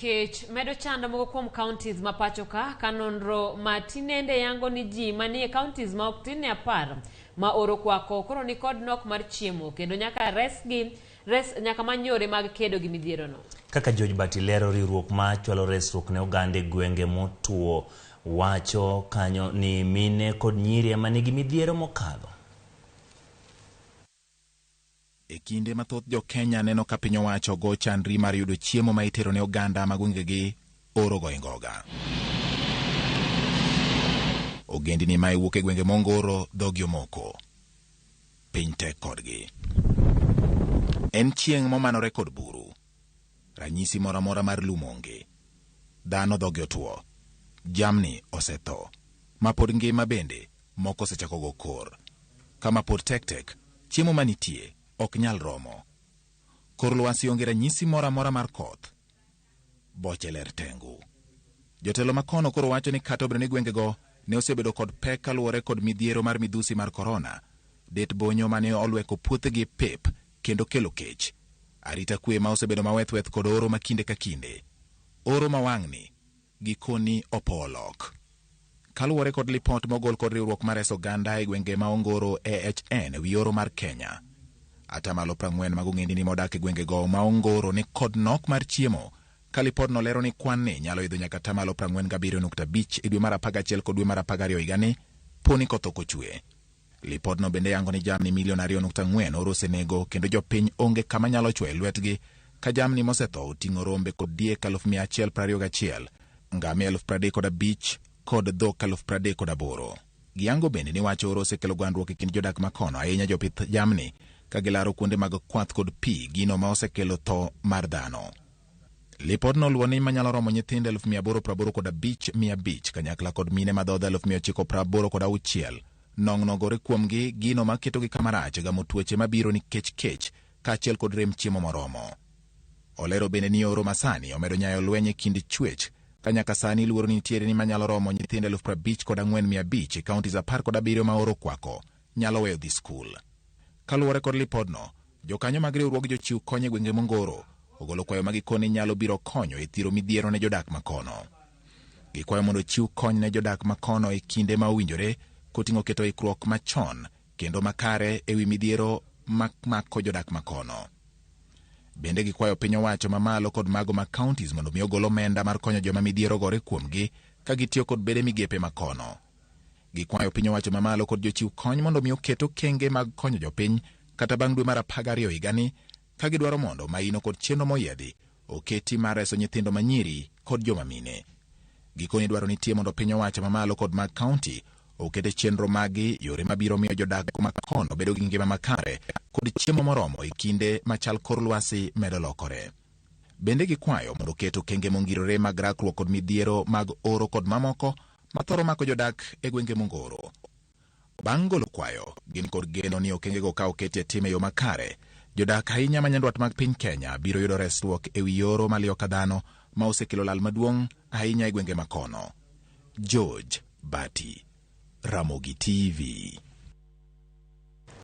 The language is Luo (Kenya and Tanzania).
Kech medo chando moko kuom counties ma pacho ka, ka nonro ma tinende yango ni ji manie counties ma ok tin ne 10 ma oro kwako koro ni kod nok mar chiemo kendo nyaka resgi res, nyaka many yore mag kedo gi midhierono. Kaka George Bati lero, riwruok ma chwalo resruok ne oganda e gwenge motuo wacho kanyo ni mine kod nyiri ema nigi midhiero mokadho. E kinde ma thoth jo Kenya neno ka piny owacho go chandri mar yudo chiemo ma itero ne oganda ma gwengegi oro goingoga. Ogendini ma iwuok e gwenge mongoro dhogi omoko. Piny tek kodgi. En chieng' momanore kod buru. Ranyisi moro amora mar lum onge. Dhano dhogi otwo. Jamni osetho. Ma pod ngima bende moko osechako go kor. Kama pod tek tek, chiemo manitie ok nyal romo. Kor lwasi onge ranyisi moro amora mar koth. Boche ler tengu. Jotelo makono koro wacho ni kata obedo ni gwengego ne osebedo kod pek kaluwore kod midhiero mar midhusi mar korona, det bonyo mane olweko puothegi pep kendo kelo kech. Arita kwe ma osebedo mawethweth kod oro ma kinde ka kinde. Oro ma wang'ni gikoni opo olok. Kaluwore kod lipot mogol kod riwruok mar reso oganda e gwenge ma ongoro AHN e wi oro mar Kenya, atamalo 40 mag ogendini modak e gwengego ma ongoro ni kod nok mar chiemo, ka lipodno lero ni kwan ni nyalo idho nyaka atamalo 47.5 e dwe mar 11 kod dwe mar 12 higani po ni koth ok ochwe. Lipodno bende yango ni jamni milion 2.4 oro osenego kendo jopiny onge kama nyalo chwoye lwetgi ka jamni mosetho oting'o rombe kod diek 121,000, ngamia 35,000 kod dhok 38,000. Giyango bende ni wach oro osekelo gwandruok e kind jodak makono, ahinya jopith jamni, ka gilaro kuonde mag kwath kod pi, gino ma osekelo tho mar dhano. Lipodno luwo ni manyalo romo nyithindo 885,500 kanyakla kod mine madhodho 986,000 nong'no gore kuomgi, gino maketogi kama rach gamo tuoche mabiro nikech kech kaachiel kod rem chiemo moromo. Olero bende ni oro masani omedo nyayo lweny e kind chwech ka nyaka sani luoro nitiere ni manyalo romo nyithindo 50,500 e counties 17 ma oro kwako nyalo weyo dhi skul. Kaluwore kod lipodno, jokanyo mag riwruog jochiw kony e gwenge mongoro ogolo kwayo ma gikoni nyalo biro konyo e thiro midhiero ne jodak makono. Gikwayo mondo ochiw kony ne jodak makono e kinde ma owinjore koting'o keto ikruok machon kendo makare ewi midhiero mako jodak makono. Bende gikwayo piny owacho mamalo kod mago mag counties mondo mi ogol omenda mar konyo joma midhiero gore kuomgi ka gitiyo kod bede migepe makono. Gikwayo piny owacho mamalo kod jochiw kony mondo mi oket okenge mag konyo jopiny kata bang' dwe mar 12 higani ka gidwaro mondo maino kod chenro moyiedhi oketi mar reso nyithindo manyiri kod joma mine. Gikoni dwaro nitie mondo piny owacho mamalo kod mag county okete chenro magi yore mabiro miyo jodak makono bedo gi ngima makare kod chiemo moromo e kinde machal kor lwasi medo lokore. Bende gikwayo mondo oket okenge mongirore mag rakruok kod midhiero mag oro kod mamoko mathoro mako jodak e gwenge mongoro. Bang' golo kwayo, gin kod geno ni okengego ka oketi e tim e yo makare, jodak ahinya ma nyandwat mag piny Kenya biro yudo resruok e wi oro maliyo ka dhano ma osekelo lal maduong' ahinya e gwenge makono. George Bati, Ramogi TV.